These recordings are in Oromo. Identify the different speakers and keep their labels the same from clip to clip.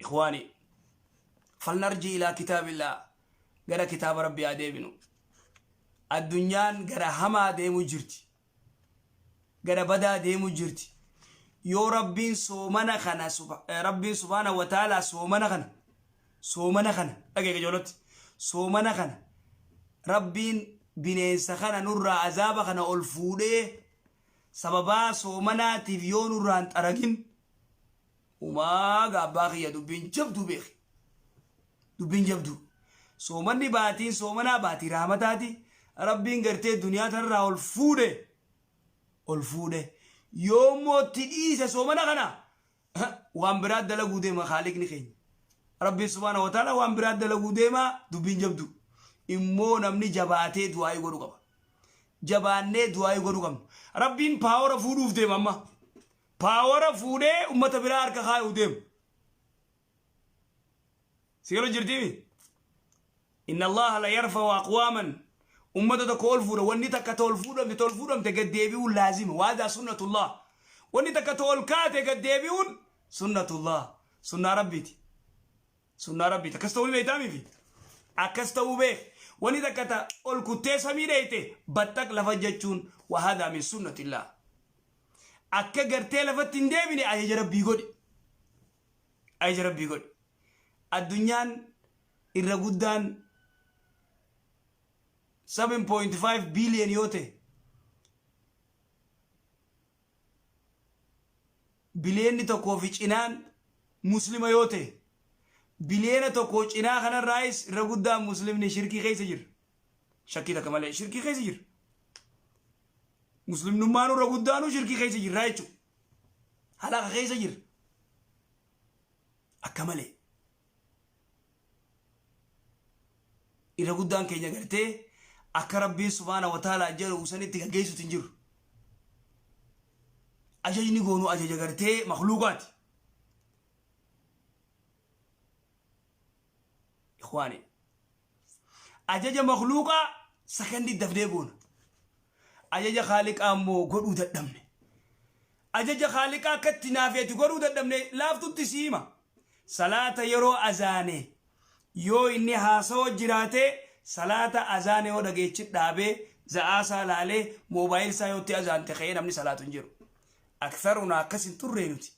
Speaker 1: Ikhwaani, falnarji ilaa kitaabillah, gara kitaaba Rabbii haa deebinu. Addunyaan gara hamaa deemu jirti. Gara badaa deemu jirti. Yoo Rabbiin soomana kana Rabbiin subhaanahu wa ta'aalaa soomana kana soomana kana dhageega ijoolotti soomana kana Rabbiin bineensa kana nurraa azaaba kana ol fuudhee sababaa soomanaatiif yoo nurraa hin xaragin umaa gaabbaa kiyya dubbiin jabduu beeki. Dubbiin jabduu. Soomanni baatiin soomanaa baatii rahmataati. Rabbiin gartee duniyaa tanarraa ol fuudhe. Ol fuudhe. Yoommoo itti dhiise soomana kana waan biraa dalaguu deema kaaliqni keenya. Rabbiin subhaana wa ta'ala waan biraa dalaguu deema dubbiin jabduu. Immoo namni jabaatee du'aayii godhu qaba. Jabaannee du'aayii godhuu qabna. Rabbiin paawara fuudhuuf deema amma. Paawara fuudhee ummata biraa harka kaayuu deema. Si galu jirtiimi? Inna Allaha la yarfa'u aqwaaman ummata tokko ol fuudha wanni takka ta ol fuudhamte ta ol fuudhamte gad deebi'uun laazima waadaa sunnatullah wanni takka ta ol kaate gad deebi'uun sunnatullah sunnaa rabbiiti sunnaa rabbiiti akkas ta'uu ni beektaamiifi akkas ta'uu beek wanni takka ta ol kuttee samii dheeyte baxxaq lafa jechuun wahaadaa min sunnatillah akka gartee lafatti hin deebine ajaja rabbii godhi ajaja rabbii godhi addunyaan irra guddaan 7.5 billion yoo ta'e biliyeenni tokkoo fi cinaan muslima yoo ta'e biliyeena tokko cinaa kanarraayis irra guddaan muslimni shirkii keessa jira. Shakkii takka malee shirkii keessa jira. Muslimnummaan irra guddaanuu shirkii keessa jirra jechuudha. Halaqa keessa jira. Akka malee. Irra guddaan keenya gartee akka Rabbiin subhaana wa ta'ala jedhu sanitti gaggeessuutti hin jiru. Ajajni goonu ajaja gartee makluuqaati. Ikhwaani. Ajaja makluuqaa sakandii dafnee goona. Ajaja kaaliqaa immoo godhuu dadhabne. Ajaja kaaliqaa akka itti naafeeti godhuu dadhabne laaftutti si hima. Salaata yeroo azaane yoo inni haasawa jiraate salaata azaane yoo dhageechi dhaabee za'aasaa laalee moobaayilsaa yoo itti azaante ka'ee namni salaatu hin jiru. Aktharuna akkas hin turre nuti.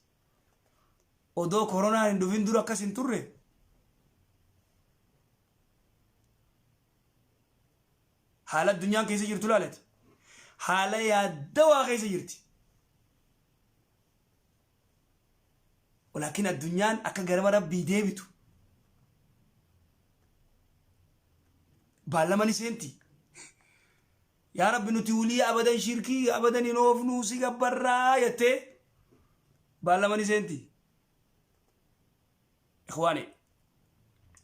Speaker 1: Odoo koronaan hin dhufin dura akkas hin turre. Haala addunyaan keessa jirtu laalati. Haala yaaddawaa keessa jirti. Walaakin addunyaan akka garama rabbii deebitu baallama ni seenti. Yaa Rabbi nuti wulii abadan shirkii abadan hin oofnuu si gabbarraa jettee baallama ni seenti. Ikhwaani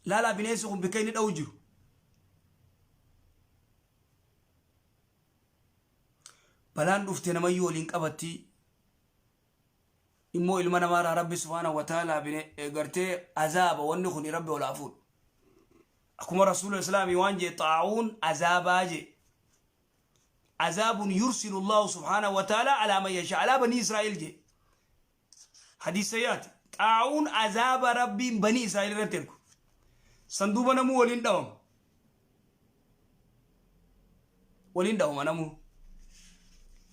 Speaker 1: laalaa bineensi kun bikka inni dha'u jiru. Balaan dhufte namayyuu waliin qabatti. Immoo ilma namaarraa Rabbi subhaanahu wa ta'ala gartee azaaba wanni kun Rabbi ol haa fuudhu. Akkuma Rasuula Islaamii waan jee xaa'uun azaabaa jee. Azaabun yursilu Allahu subhaanahu wa ta'ala alaa man yashaa alaa banii Israa'il jee. Hadiisa yaati. Xaa'uun azaaba Rabbiin banii Israa'il irratti ergu. San duuba namuu waliin dhawama. Waliin dhawama namuu.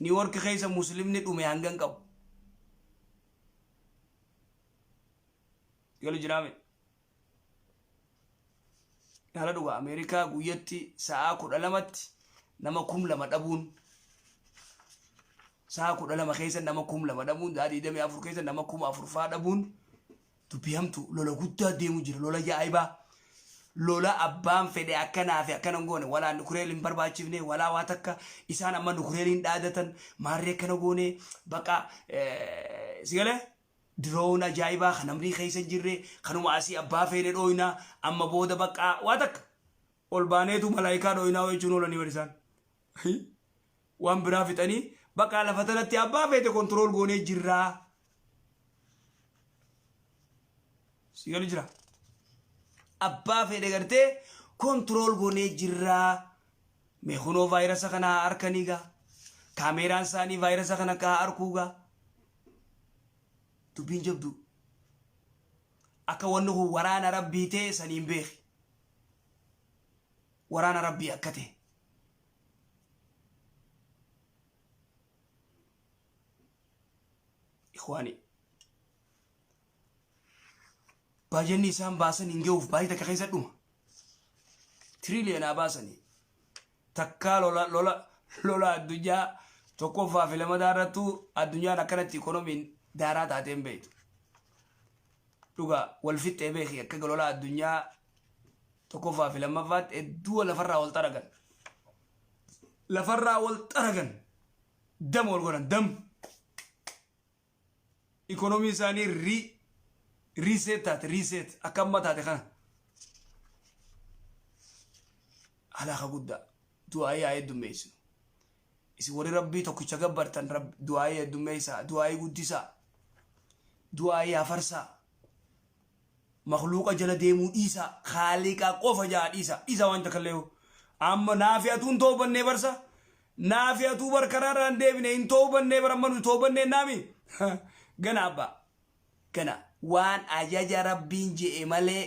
Speaker 1: Niiwork keessa muslimni dhume hangan qabu. Galu jiraame. Haala dhugaa Ameerikaa guyyatti sa'aa 12tti nama 2000 dhabuun sa'aa 12 keessa nama 2000 dhabuun sa'aa 24 keessa nama 4000 fa'aa dhabuun dubbii hamtu lola guddaa deemu jira lola jaa'ibaa lola abbaan fedhe akkanaa fi akkana hin goone walaa nukureel hin barbaachifne walaa waa takka isaan amma nukureeliin dhaadatan maarree akkana goone baqa si galee Drone ajaa'ibaa kan namni keessa hin jirre kanuma asii abbaa feene dhooyna amma booda baqqaa waa takka ol baaneetu malaayikaa dhooynaa jechuun oolanii bar isaan. Waan biraa fixanii baqqaa lafa tanatti abbaa feete kontirool goonee jirraa. Si galu jira. Abbaa fedhe gartee kontirool goonee jirraa. Mee kunoo vaayirasa kana haa arkanii gaa. Kaameeraan isaanii vaayirasa kana akka haa arkuu gaa. Dubbiin jabduu. Akka wanni kun waraana Rabbii ta'e saniin beeki. Waraana Rabbii akka ta'e. Ikhwaani. Baajanni isaan baasan hin gahuuf baay'ee takka keessa dhuma. Tiriliyoonaa baasanii. Takkaa lola lola lola addunyaa tokkoffaa fi lamadaa irrattuu addunyaan akkanatti ikonomiin daaraa taatee hin beektu. Dhugaa wal fixxee beeki akka lola addunyaa tokkoffaa fi lammaffaatti hedduu lafarraa wal xaragan. Lafarraa wal xaragan. Dam wal godhan dam. Ikonomii isaanii ri reset taate reset akka amma taate kana. Halaaka guddaa du'aayii haa heddummeessinu. Isin warri rabbii tokkicha gabbartan du'aayii heddummeessaa du'aayii guddisaa du'aayii hafarsaa Makhluuqa jala deemuu dhiisaa. Khaaliqa qofa jaa dhiisaa. Dhiisaa waan takka illee hoo. Amma naafi atuu hin toobannee barsa. Naafi atuu bar karaa irraa hin deebine hin toobannee bar amma nuti toobannee naami. Gana abbaa. Gana waan ajaja rabbiin je'e malee.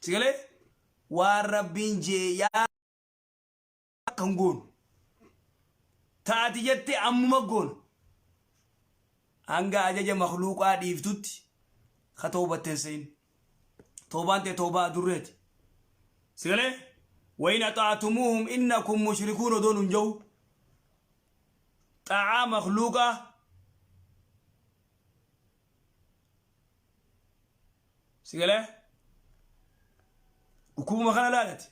Speaker 1: Si galee? Waan rabbiin je'e yaa kan goonu. Ta ati jette ammuma goona. Hanga ajaja makhluuqaa dhiiftutti ka toobatte hin sehin. Toobaan tee toobaa adurreeti. Si galee? Wayin axaatumuuhum innakum mushrikuun odoo nun jahu. Xaa'aa makhluuqaa Si galee? Dhukkubuma kana laalati.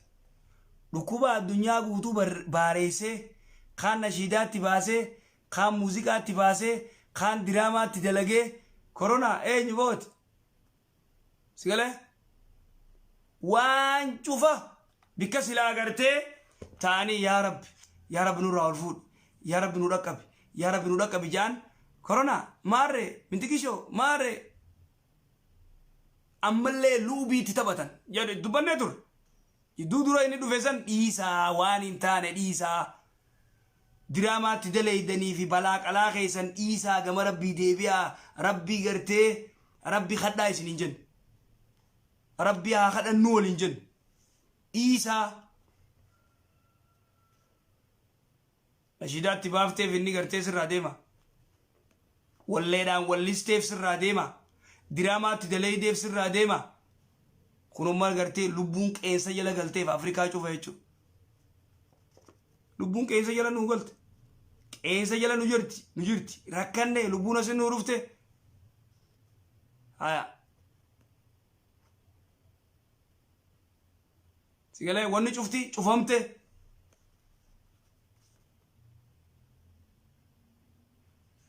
Speaker 1: Dhukkuba addunyaa guutuu baareessee, kaan nashiidaatti baasee, kaan muuziqaatti baasee, kaan diraamaatti dalagee, koronaa eenyu booti? Si galee? Waan cufa bikka silaa agartee ta'anii yaa Rabbi, yaa Rabbi nurraa ol fuudhi, yaa Rabbi nu dhaqqabi, yaa Rabbi nu dhaqqabi ja'an koronaa maarree mintikishoo maarree ammallee luubiitti taphatan jedhe dubbannee ture. Jidduu dura inni dhufe san dhiisaa waan hin taane dhiisaa. Diraamaatti daleeydanii fi balaa qalaa keessan dhiisaa gama rabbii deebi'aa rabbii gartee rabbi kadhaa isin hin jenne. Rabbii haa kadhannuu waliin jenne. Dhiisaa. Nashiidaatti baafteef inni gartee sirraa deema. Walleedhaan wallisteef sirraa deema. Diraamaatti daleeydeef sirraa deema. Kunummaa gartee lubbuun qeensa jala galteef Afrikaa cufa jechuudha. Lubbuun qeensa jala nu galte. Qeensa jala nu jirti nu jirti. Rakkanne lubbuun asin nu dhufte. Haya. Sigalee wanni cufti cufamte.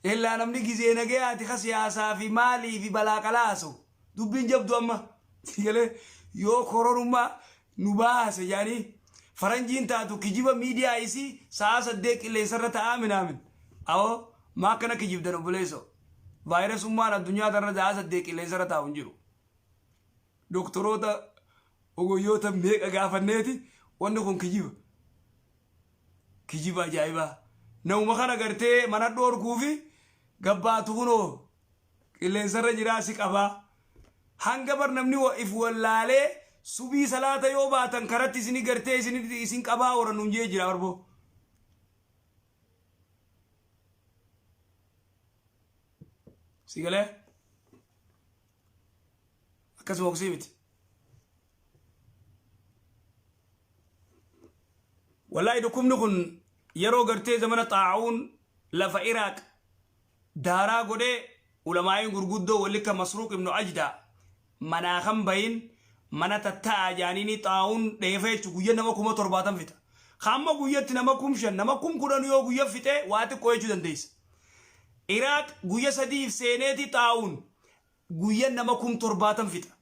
Speaker 1: Illaa namni gizee nagayaati ka siyaasaa fi maalii fi balaa qalaa haasa'u. Dubbiin jabdu amma. Sigalee yoo koronummaa nu baase jedhanii faranjiin taatu kijiba miidiyaa isii sa'a 8 qilleensarra ta'aa minaamin. Awoo maa akkana kijibdan obboleessoo. Vaayirasummaan addunyaa tanarra sa'a 8 qilleensarra taa'u hin jiru. Doktoroota ogoyyoota meeqa gaafanneeti wanni kun kijiba. Kijiba ajaa'ibaa. Namuma kana gartee mana dhoorkuu fi gabbaatu kunoo qilleensarra jiraa si qabaa. Hanga bar namni if wallaalee subii salaata yoo baatan karatti isini gartee isin qabaa warra nuun jee jira barboo. Si galee? Akkasuma oksii miti. Wallaahi dhukkubni kun yeroo gartee zamana xaa'uun lafa Iraaq daaraa godhee ulamaa'iin gurguddoo walli akka Masruuq ibnu Ajdaa manaa kan bahin mana tatta'aa jaaniini xaa'uun dheefa jechuun guyya nama 70,000 fixa. Hamma guyyatti nama 5,000 nama 10,000 yoo guyya fixee waa xiqqoo jechuu dandeessa. Iraaq guyya sadiif seeneeti xaa'uun guyya nama 70,000 fixa.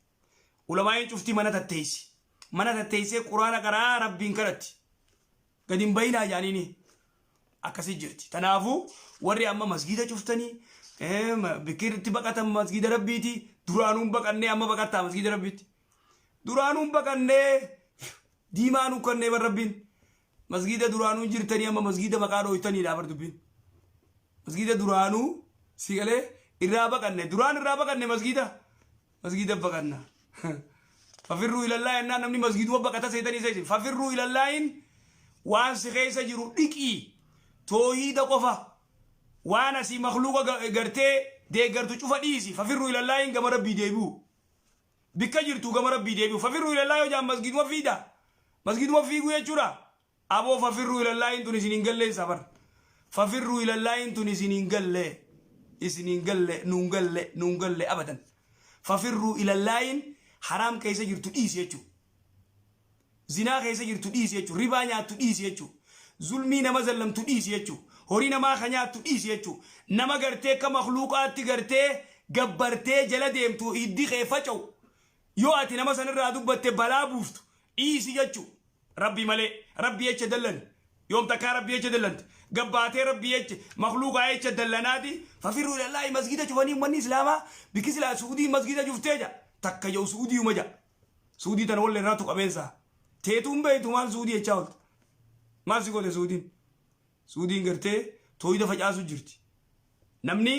Speaker 1: Ulamaa'iin cuftii mana tatteessi. Mana tatteessee quraana qara'aa rabbiin kadhatti. Gad hin bayinaa jaaniini. Akkasi jirti. Tanaafuu warri amma masgiida cuftanii bikkiirritti baqatan masgiida rabbiiti. Duraanuu hin baqannee amma baqattaa masgiida rabbiitti. Duraanuu hin baqannee diimaa nu kannee bar rabbiin. Masgiida duraanuu hin jirtanii amma masgiida maqaa dhooytaniidha bar dubbiin. Masgiida duraanuu si galee irraa baqanne duraan irraa baqanne masgiida. Masgiida baqanna. Fafirruu ilallaa jennaan namni masgiiduma baqata seetanii isa isin. Fafirruu ilallaahin waan si keessa jiru dhiqii. Toohiida qofa. Waan asii makluuqa gartee deeggartu cufa dhiisi. Fafirruu ilallaahin gama Rabbii deebi'u. Bikka jirtu gama Rabbii deebi'u. Fafirruu ilallaa yoo jaan masgiiduma fiida. Masgiiduma fiiguu jechuudha. Aboo fafirruu ilallaahin tun isin hin galleen safar. Fafirruu ilallaahin tun isin hin galle. Isin hin galle, nuun galle, nuun galle abadan. Fafirruu ilallaahin haraam keessa jirtu dhiisi jechuudha. Zinaa keessa jirtu dhiisi jechuudha. Ribaa nyaattu dhiisi jechuudha. Zulmii nama zallamtu dhiisi jechuudha. Horii namaa ka nyaattu dhiisi jechuudha. Nama gartee akka makluuqaatti gartee gabbartee jala deemtu hiddi kee faca'u. Yoo ati nama sanirraa dubbatte balaa buuftu dhiisi jechuudha. Rabbi malee Rabbi jecha dallani. Yoom takkaa Rabbi jecha dallante. Gabbaatee Rabbi jecha makluuqaa jecha dallanaati. Fafirru ilallaahi masgiida cufanii ummanni islaamaa bikki silaa Su'uudii masgiida cuftee ja. Takka jedhu Su'uudiiyuma ja. Su'uudii tana wallee irraa tuqabeensaa. Teetuu hin beektu maal Su'uudii jechaa oolte. Maal si goote Su'uudiin? Su'uudiin gartee tooyida facaasu jirti. Namni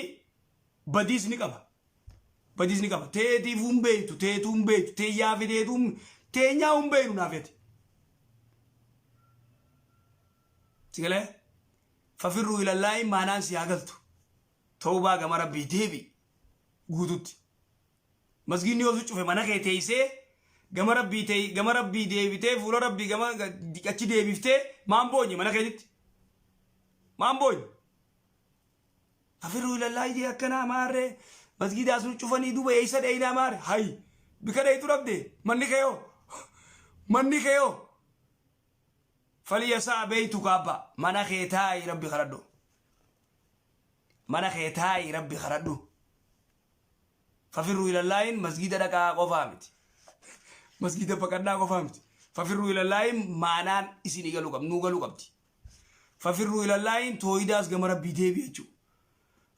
Speaker 1: badiis ni qaba. Badiis ni qaba. Teetiif hin beektu, teetuu hin beektu, teeyyaa fi teetuu teenyaa hin beeknu naaf ati. Si galee? Fafirruu ilallaahi maanaan si haa galtu. Tawbaa gama Rabbii deebi guututti. Masgiidni yoo si cufe mana kee teessee gama Rabbii ta'e gama Rabbii deebitee fuula Rabbii gama achi deebiftee maan boonye mana keetitti? Maan boonye? Afirruu ilallaa jee akkanaa maarree masgiidaa sun cufanii duuba eessa dheeynaa maarre hay bika dheeytu dhabde manni kee hoo manni kee hoo falyasaa beeytu kaabba mana kee taa'i rabbi kadhadhu mana kee taa'i rabbi kadhadhu fafirruu ilallaahin masgiida dhaqaa qofaa miti masgiida baqadhaa qofaa miti fafirruu ilallaahin maanaan isinii galuu qabdi nuu galuu qabdi. Fafirruu ilallaahiin tooyidaas gama Rabbii deebi jechuudha.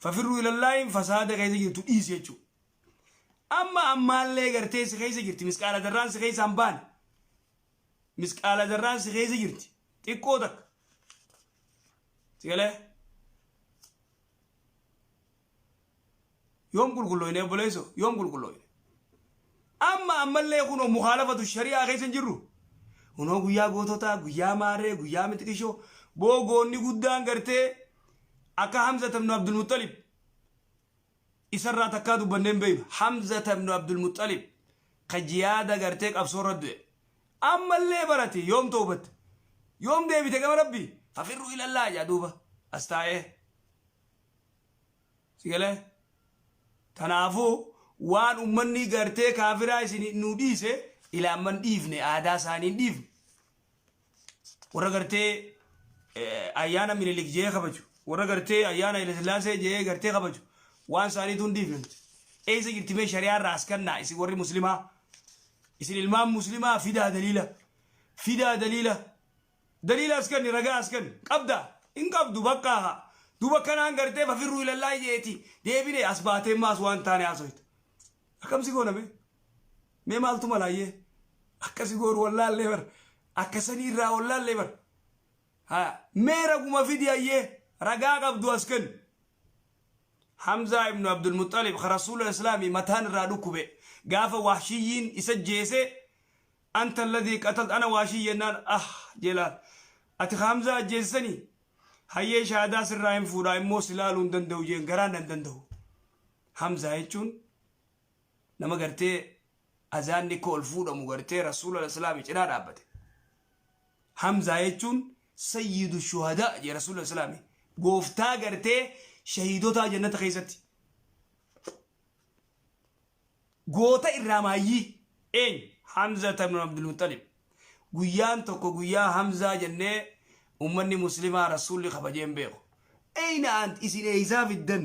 Speaker 1: Fafirruu ilallaahiin fasaada keessa jirtu dhiisi jechuudha. Amma ammaallee gartee si keessa jirti misqaala darraan si keessa hin baane. Misqaala darraan si keessa jirti xiqqoo takka. Si galee? Yoom qulqullooyne obboleesso? Yoom qulqullooyne? Amma ammallee kunoo mukaalafatu shari'aa keessa hin jirru. Kunoo guyyaa goototaa, guyyaa maarree, guyyaa mixqishoo, boo goonni guddaan gartee akka Hamza ibn Abdul Muttalib isarraa takkaa dubbannee hin beeknu. Hamza ibn Abdul Muttalib ka jiyaada gartee qabsoo irra du'e. Ammallee barate yoom toobatte? Yoom deebite gama Rabbii? Fafirru ilallaa jaa duuba as taa'ee. Si galee? Tanaafuu waan ummanni gartee kaafiraa isin nu dhiise ilaa amman dhiifne aadaa isaanii hin dhiifne. Warra gartee ayyaana Minilik jee kabaju, warra gartee ayyaana Hayilasillaasee jee gartee kabaju waan isaaniitu hin dhiifne nuti. Eessa jirti mee shari'aa irraa as kannaa isin warri muslimaa? Isin ilmaan muslimaa fidaa daliila. Fidaa daliila. Daliila as kenni ragaa as kenni qabda hin qabdu baqqaa haa duuba kanaan gartee fafirruu ilallaa jeeti deebine as baatee maas waan taane haasoyta akkam si goona mee mee maaltu malaayyee akka si gooru wallaallee bar akka sanii irraa wallaallee bar haa mee raguma fidi hayyee ragaa qabdu as kenni Hamzaa ibnu Abdulmuxalib ka rasuula islaamii mataan irraa dhukkube gaafa wahshiyyiin isa jeese Anta alladhii qatalta ana waashii jennaan ah jee laal ati ka Hamzaa ajjeese sanii hayyee shahaadaa sirraa hin fuudhaa immoo si laaluu hin danda'u jeen garaan nan danda'u Hamzaa jechuun nama gartee azaanni akka ol fuudhamu gartee rasuula islaami cinaa dhaabbate Hamzaa jechuun sayyidu shuhadaa jee rasuula islaami gooftaa gartee shahiidotaa jannata keessatti Goota irraa maayyii eenyu? Hamzata ibn Abdulmuxalib. Guyyaan tokko guyyaa Hamzaa jennee ummanni muslimaa rasuulli kabajee hin beeku. Eyna ant isin eeysaa fiddan?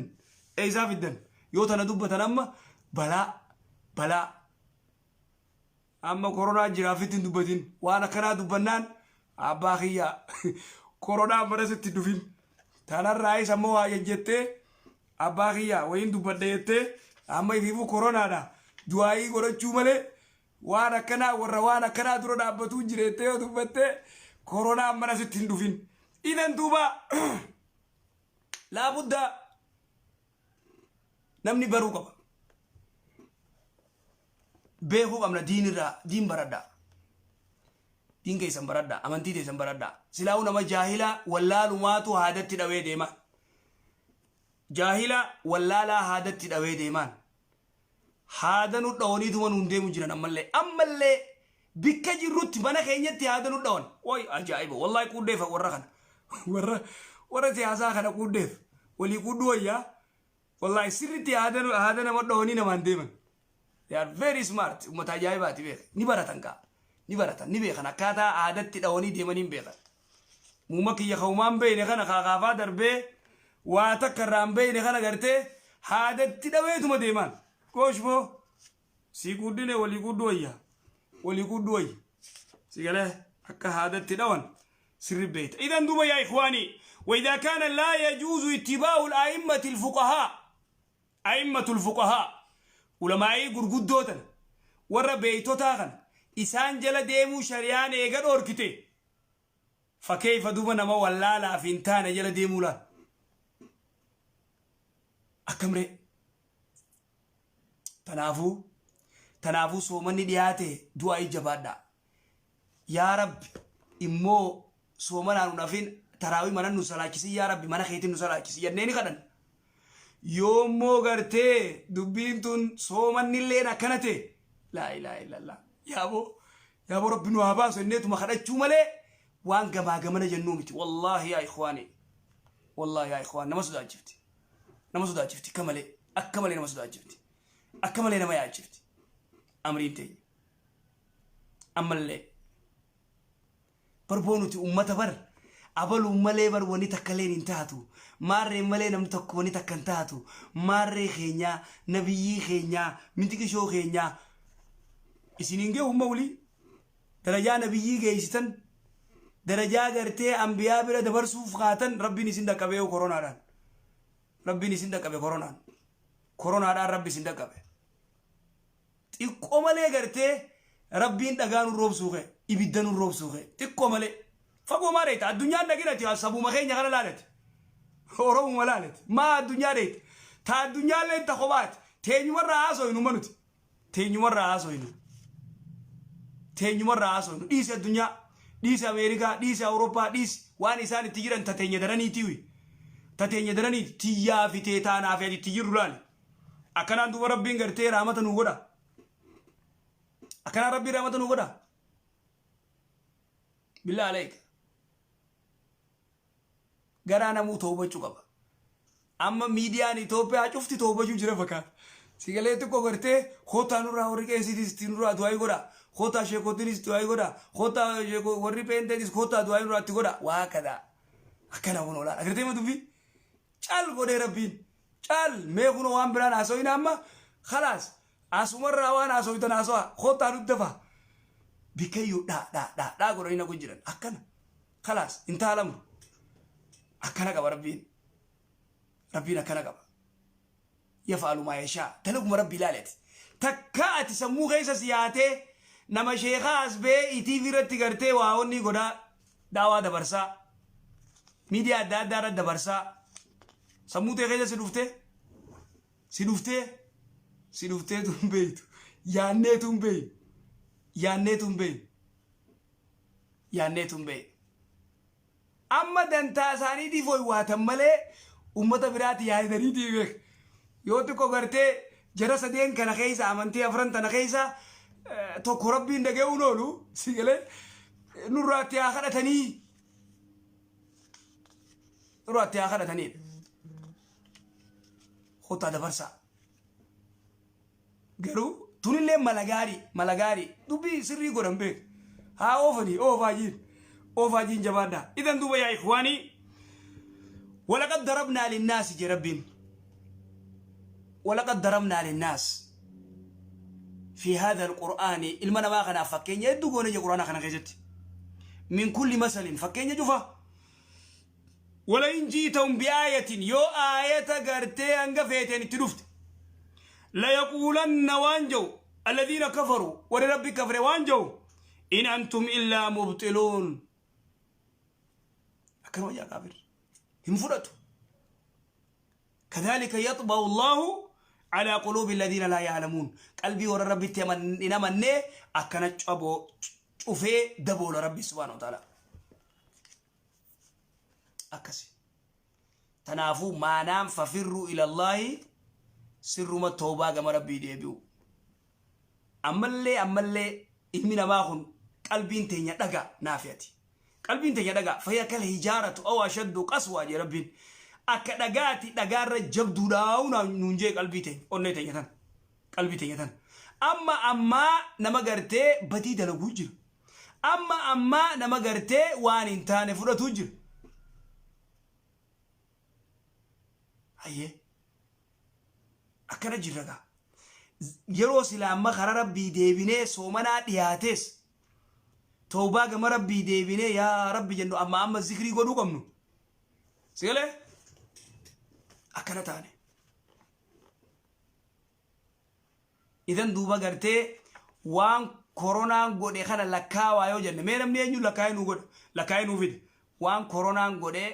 Speaker 1: Eeysaa fiddan? Yoo tana dubbatan amma balaa balaa. Amma koronaa jira afitti hin dubbatin. Waan akkanaa dubbannaan abbaa kiyya koronaa mana sitti hin dhufin. Tanarraayis amma waa jejjettee abbaa kiyya wayiin dubbadha jettee amma ifiifuu koronaadha. Du'aayii godhachuu malee waan akkanaa warra waan akkanaa dura dhaabbatuu jira jettee yoo dubbatte koronaan mana sitti hin dhufin. Idan duuba laabuddaa namni baruu qaba. Beekuu qabna diinirraa diin baradhaa. Diin keessan baradhaa amantii teessan baradhaa. Silaa'uu nama jaahila wallaalumaatu haadatti dhawee deemaan. Jaahila wallaalaa haadatti dhawee deemaan. Haada nu dhawaniituma nuun deemu jiran ammallee. Ammallee bikka jirrutti mana keenyatti haada nu dhawan. Way ajaa'iba wallahi quudheefa warra kana. Warra warra siyaasaa kana quudheef. Walii quudhuu wayyaa. Wallahi sirritti haada haada nama dhawanii namaan deeman. They are very smart. Ummata ajaa'ibaati beeka. Ni baratan kaa. Ni baratan ni beekan akkaataa aadatti dhawanii deemanii hin beekan. Muuma kiyya kaumaan beeyne kana kaakaafaa darbee waa takka irraa hin beeyne kana gartee haadatti dhaweetuma deemaan. Goosh boo sii quuddine walii quuddu wayya. Walii quuddu wayya. Si galee akka haadatti dhawan sirri beeyta. Idan duuba yaa ikhwaanii وإذا كان لا يجوز اتباع الأئمة الفقهاء A'immatul fuqahaa, ulamaa'ii gurguddoo tana, warra beeytotaa kana, isaan jala deemuu shari'aan eega dhoorkite, fakeyfa duuba nama wallaalaa fi hin taane jala deemuu laal? Akkam ree? Tanaafuu, tanaafuu soomanni dhiyaate du'aa'ii jabaadhaa. Yaa Rabbi immoo soomanaan nun hafin taraawii manan nu salaachisin yaa Rabbi mana keetiin nu salaachisi jennee ni kadhanna. Yoommoo gartee dubbiin tun soomannilleen akkana ta'e laa ilaaha illallah yaaboo yaaboo Rabbi nu haa baasu jenneetuma kadhachuu malee waan gamaa gamana jennuu miti wallaahi yaa ikhwaani wallaahi yaa ikhwaan nama sodaachifti nama sodaachifti akka malee akka malee nama sodaachifti akka malee nama yaachifti amriin teenya. Ammallee barboo nuti ummata bar abaluun malee bar wani takkaleen hin taatu maarreen malee namni tokko wani takka hin taatu maarree keenyaa nabiyyii keenyaa mintiqishoo keenyaa isiniin ge'u umma wulii darajaa nabiyyii geessitan darajaa gartee ambiyaa bira dabarsuuf kaatan rabbiin isin dhaqqabee koronaadhaan rabbiin isin dhaqqabe koronaan koronaadhaan rabbi isin dhaqqabe. Xiqqoo malee gartee rabbiin dhagaa nu roobsuu kee ibidda nu roobsuu kee xiqqoo malee fagoo maa dheeyta addunyaan dhaqinati sabuma keenya kana laalati oromuma laalati maa addunyaa dheeyta ta addunyaallee ta kophaati teenyumarraa haasoynu ma nuti teenyumarraa haasoynu teenyumarraa haasoynu dhiisi addunyaa dhiisi ameerikaa dhiisi awurooppaa dhiisi waan isaan itti jiran ta teenya daraniitiwi ta teenya daraniiti tiyyaa fi teetaanaa fi ati itti jirru laali Akkanaan duuba rabbiin gartee raamata nuu godha. Akkanaan rabbiin raamata nuu godha. Billaa aleeka. Garaa namuu toobachuu qaba. Amma miidiyaan Itoophiyaa cufti toobachuu jira fakkaata. Sigalee xiqqoo gartee kootaa nurraa warri qeesiitis itti nurraa du'aayii godha. Kootaa sheekotiinis du'aayii godha. Kootaa warri pheenxeetis kootaa du'aayii nurraa itti godha. Waa kadaa. Akkana kun olaana. Agartee ma dubbii? Cal godhee rabbiin. Cal mee kunoo waan biraan haasoyina amma khalaas asumarraa waan haasoytan haaso'a kottaa nutti dafaa. Bikkayyuu dhaa dhaa dhaa dhaa godhanii nagu jiran akkana khalaas intaha lamru akkana qaba rabbiin rabbiin akkana qaba. Yaf'alu maa yashaa dalaguma rabbii ilaali ati takka ati sammuu keessa si yaatee nama sheekaa as ba'ee itiif irratti gartee waa onnii godhaa daawaa dabarsaa miidiyaa adda addaa irratti dabarsaa sammuu tee keessa si dhuftee si dhuftee si dhuftee tun beeytu yaannee tun beeynu yaannee tun beeynu yaannee tun beeynu Amma dantaa isaaniitiif waywaatan malee ummata biraati yaadaniitii beek. Yoo xiqqoo gartee jara sadeen kana keessa amantii afran tana keessa tokko rabbiin dhaga'uun oolu si galee nurraatti haa kadhatanii nurraatti haa kadhataniidha. Kottaa dabarsaa. Garuu tunillee mala gaarii mala gaarii dubbii sirrii godhan beek haa oofanii oofaa jiin oofaa jiin jabaadhaa idan duuba yaa ikhwaanii walaqad darabnaa linnaasi jee rabbiin walaqad darabnaa linnaas fi haadha alqur'aani ilma namaa kanaaf fakkeenya hedduu goone jee qur'aana kana keessatti min kulli masalin fakkeenya cufa Wala in ji'tahum bi'aayatin yoo aayata gartee hanga feeteen itti dhufte layaquulanna waan ja'u alladhiina kafaru warri rabbi kafre waan ja'u in antum illaa mubxiluun akkanuma jaa kaafirri hin fudhatu kadhalika yaxba'u allaahu Alaa quluubi alladhiina laa ya'lamuun. Qalbii warra Rabbitti hin amannee akkana caboo cufee daboola Rabbi subhaanahu wa ta'ala. Akkasi. Tanaafuu maanaan fafirruu ilallaahi sirruma tawbaa gama Rabbii deebi'u. Ammallee ammallee ilmi namaa kun qalbiin teenya dhagaa naafi ati. Qalbiin teenya dhagaa fahiya kal hijaaratu aw ashaddu qaswaa jee Rabbiin. Akka dhagaati dhagaarra jabduudhaa nuun jee qalbii teenya onnee teenya tana. Qalbii teenya tana. Amma ammaa nama gartee badii dalaguu jira. Amma ammaa nama gartee waan hin taane fudhatuu jira. Hayyee. Akkana jirra gaa. Yeroo silaa amma karaa Rabbii deebinee soomanaa dhiyaatees tawbaa gama Rabbii deebinee yaa Rabbi jennu amma amma zikrii godhuu qabnu. Sigalee? Akkana taane. Idan duuba gartee waan koronaan godhe kana lakkaawaa yoo jenne mee namni eenyu lakkaa'ee nuu godha lakkaa'ee nuu fida waan koronaan godhe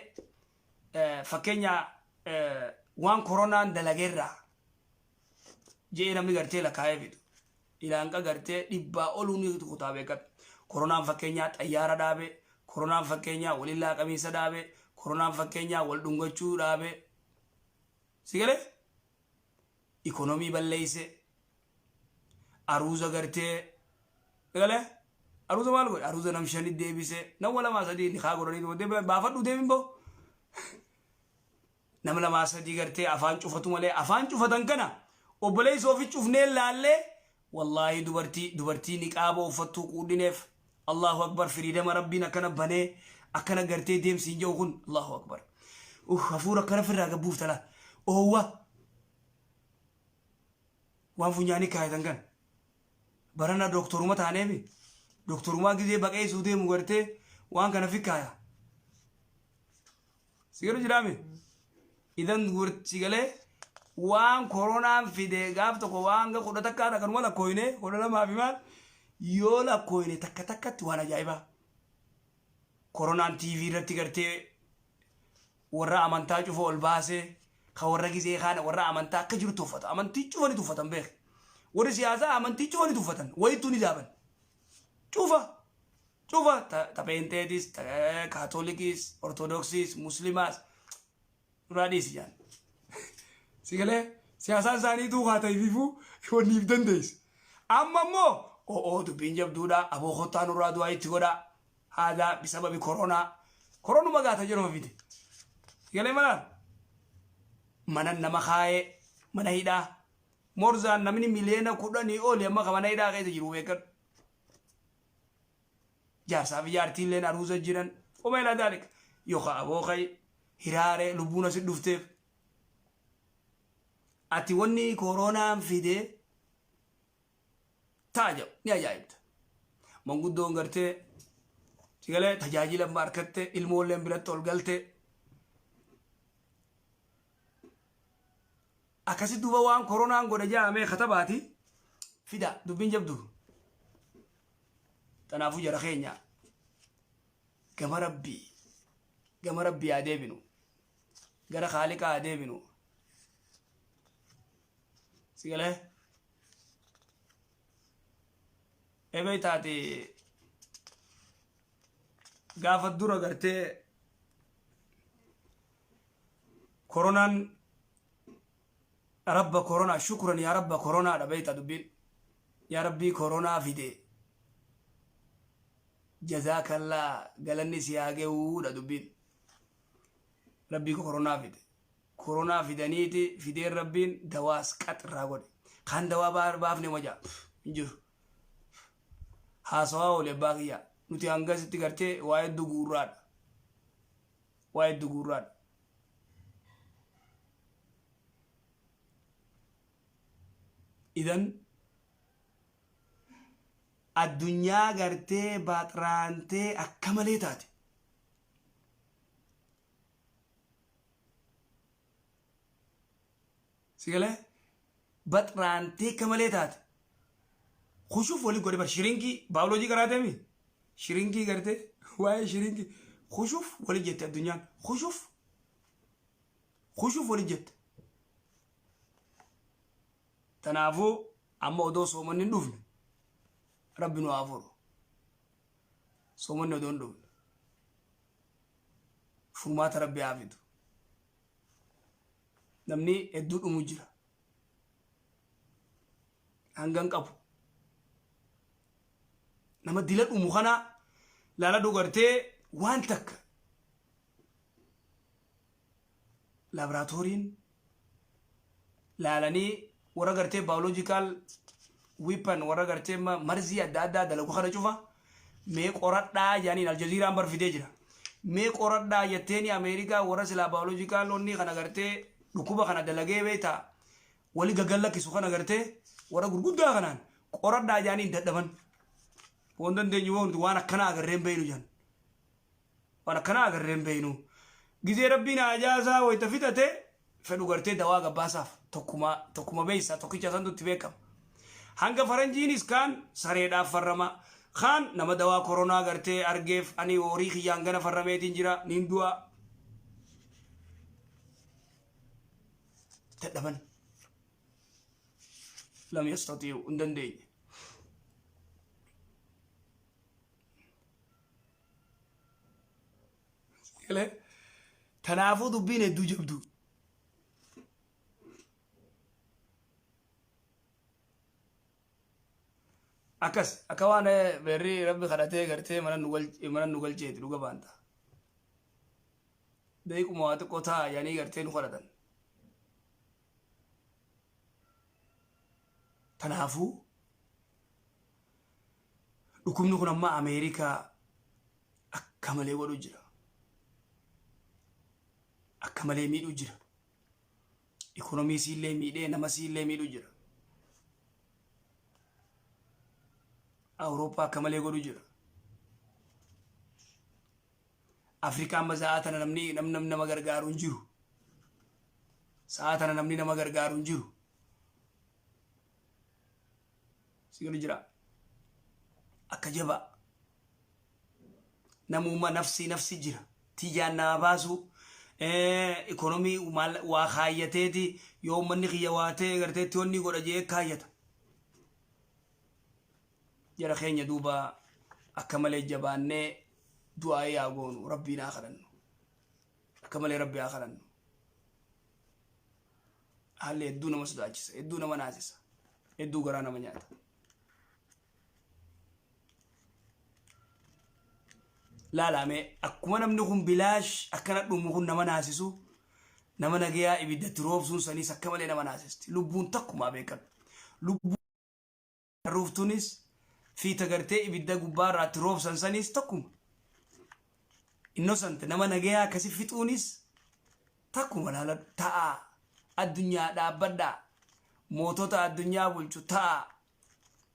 Speaker 1: fakkeenya waan koronaan dalageerraa je'ee namni gartee lakkaa'ee fidu ilaanqa gartee dhibbaa oluu ni kutaa beekadhu koronaan fakkeenyaa xayyaara dhaabe koronaan fakkeenyaa waliin laaqamiinsa dhaabe koronaan fakkeenyaa wal dhungachuu dhaabe si galee ikonomii balleeyse aruuza gartee galee aruuza maal godhe aruuza nam shani deebise nama lamaa sadii nikaa godhanii duba deebi baafadhu deemin boo nama lamaa sadii gartee afaan cufatu malee afaan cufatan kana obboleessa ofi cufnee laallee wallaahi dubartii dubartii niqaaba uffattuu quudhineef Allahu akbar firiidama rabbiin akkana banee akkana gartee deemsiin jedhu kun Allahu akbar hafuura akkana firraa gabbuufta laa oowwa waan funyaanii kaayatan kan barana dooktoruma taaneefi dooktorumaa gizee baqeessuu deemu gartee waan kana fikkaaya si galu jiraame idan si galee waan koronaan fide gaaf tokko waan hanga kudha takkaa takkanuma lakkooyne kudha lamaa fi maal yoo lakkooyne takka takkatti waan ajaa'ibaa koronaan TV irratti gartee warra amantaa cufa ol baasee ka warra gizee kaana warra amantaa akka jiru tuffata amantii cufa ni tuffatan beek warri siyaasaa amantii cufa ni tuffatan wayittuu ni jaaban cufa cufa ta peenteetis ta kaatolikiis ortodoksiis muslimaas nurraa dhiisi jaan si galee siyaasaan isaanii duukaa ta'eefifuu wanniif dandeessi amma immoo o'oo dubbiin jabduudha aboo kottaa nurraa du'aa itti godhaa haadaa bisababi koronaa koronuma gaata jedhuma fide si galee malaan mana nama kaayee mana hidhaa morzaan namni miliyoona 10 oli amma ka mana hidhaa keessa jiru beekadhu jaarsaa fi jaartiilleen aruuza jiran wama ilaa daalik yookaan aboo ka'i hiraaree lubbuun asi dhufteef ati wanni koronaan fide ta'a jedhu ni ajaa'ibta manguddoon gartee sigalee tajaajila amma harkatte ilmoolleen biratti ol galte akkasi duuba waan koronaan godhe jaamee katabaati fida dubbiin jabdu tanaafuu jara keenya gama rabbii gama rabbii haa deebinu gara kaaliqaa haa deebinu sigalee ebee taate gaafa dura gartee koronaan rabba koronaa shukran yaa rabba koronaadha beekta dubbiin yaa rabbii koronaa fide jazaakallaa galanni si haa ga'uudha dubbiin rabbii koronaa fide koronaa fidaniiti fideen rabbiin dawaas qax irraa godhe kaan dawaa baafne wajaa hin jiru haasawaa oole abbaa kiyyaa nuti hangasitti gartee waa hedduu guurraadha waa hedduu guurraadha idan addunyaa gartee baaxiraantee akka malee taate si galee baxraantee akka malee taate kushuuf wali godhe bar shirinkii baayoloojii qaraateemi shirinkii gartee waa'ee shirinkii kushuuf wali jette addunyaan kushuuf kushuuf wali jette. Tanaafuu amma odoo soomanni hin dhufne Rabbi nu haa furu. Soomanni odoo hin dhufne. Furmaata Rabbi haa fidu. Namni hedduu dhumu jira. Hangan qabu. Nama dila dhumu kana laala dhugartee waan takka laaboraatooriin laalanii warra gartee biological weapon, warra gartee marzii adda addaa dalagu kana cufa mee qoradhaa jedhaniin Aljaziiraan bar fidee jira. Mee qoradhaa jetteeni Ameerikaa warra silaa biological onni kana gartee dhukkuba kana dalagee beektaa wali gaggallakkisu kana gartee warra gurguddaa kanaan qoradhaa jedhaniin dadhaban. Waan dandeenyu waan waan akkanaa agarree hin beeknu jedhan. Waan akkanaa agarree hin beeknu. Gizee Rabbiin haajaa isaa wayita fixate fedhu gartee dawaa gabbaasaaf tokkuma tokkuma beeysa, tokkicha santu itti beekama. Hanga faranjiinis kaan sareedhaaf farrama. Kaan nama dawaa koronaa gartee argeef ani horii kiyyaan gana farrameetiin jira niin du'a. Dadhaban. Lam yastatii'u, hin dandeenye. Galee? Tanaafuu dubbiin hedduu jabduu. Akkas akka waan beerri Rabbi kadhatee gartee mana nu mana nu galcheeti dhuga baanta. Daqiiquma waa xiqqoo ta'a jedhanii gartee nu kadhatan. Tanaafuu dhukkubni kun amma Ameerikaa akka malee godhu jira. Akka malee miidhu jira. Ikonomii siillee miidhee nama siillee miidhu jira. Awurooppaa akka malee godhu jira. Afrikaa amma sa'aa tana namni namni nama gargaaru hin jiru. Sa'aa tana namni nama gargaaru hin jiru. Si galu jira. Akka jabaa. Namuma nafsi nafsi jira. Tiyyaan nama baasuu. Ikonomii waa kaayyateeti yoo uummanni kiyya waa ta'e garteetti wanni godha jee kaayyata. Jara keenya, duuba akka malee jabaannee du'aa'ii haa goonu, Rabbiin haa kadhannu. Akka malee Rabbi haa kadhannu. Haalli hedduu nama sodaachisa, hedduu nama naasisa, hedduu garaa nama nyaata. Laalame akkuma namni kun bilaash akkana dhumu kun nama naasisu, nama nagayaa ibiddatti roobsuun saniis akka malee nama naasisti. Lubbuun takkumaa beekan. Lubbuun ruuftunis fiita gartee ibidda gubbaa irraatti roobsan saniis tokkuma. Innocent nama nagayaa akkasi fixuunis takkuma. Laaladhu, ta'a addunyaa dhaabbadhaa, mootota addunyaa bulchu ta'a,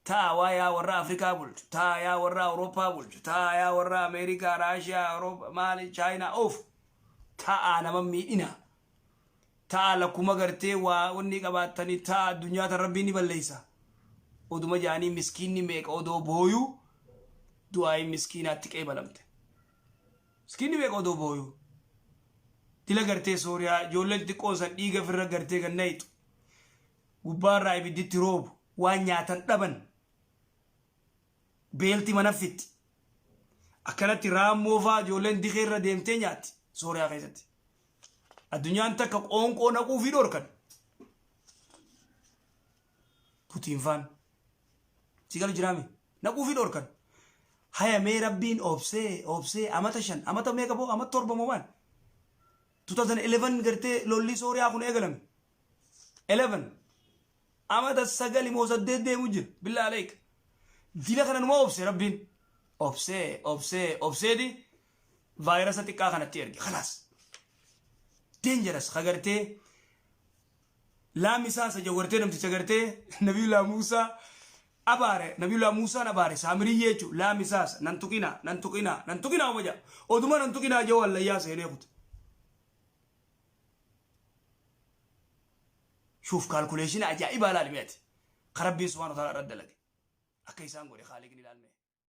Speaker 1: ta'a waa yaa warra Afrikaa bulchu, ta'a yaa warra Awurooppaa bulchu, ta'a yaa warra Ameerikaa, Raashiyaa, Awurooppaa, maali, Chaayinaa of ta'a, nama miidhina ta'a, lakkuma gartee waa wanni qabaattanii ta'a. Addunyaa tan Rabbiin ni balleessa oduma jaanii miskiinni meeqa odoo booyuu du'aayin miskiinaatti qeebalamte. Miskiinni meeqa odoo booyuu dila gartee Sooriyaa ijoolleen xixiqqoon san dhiiga firra gartee gannayxu, gubbaarraa ibidditti roobu, waan nyaatan dhaban, beelti mana fixxi, akkanatti raammoo faa ijoolleen dikee irra deemtee nyaatti Sooriyaa keessatti. Addunyaan takka qoonqoo naquu fi dhorkan. Putiin faan. Si galu jiraame naquu fi dhorkan. Haya, mee Rabbiin obsee obsee amata 5, amata meeqa boo, amata 7 moo maal? 2011 gartee lolli Sooriyaa kun eegalame. 11 amata 9 moo 8 deemu jira. Billaa aleek. Dila kana numa obse Rabbiin. Obsee obsee obseeti vaayirasa xiqqaa kanatti erge. Khalaas. Dangerous ka gartee laamisaa isa gartee namticha gartee Nabiyullah Muusaa abaare, Nabiyullah Muusaan abaare saamiriyyee jechuun laamisaas nan tuqinaa, nan tuqinaa, nan tuqinaa uma jedha. Oduma nan tuqinaa jedhu hallayyaa seenee kute. Shuuf, calculation ajaa'ibaa laali mi'ati. Ka Rabbiin subhaanahu wa ta'ala irratti dalage. Akka isaan godhe Khaaliqni ilaalme.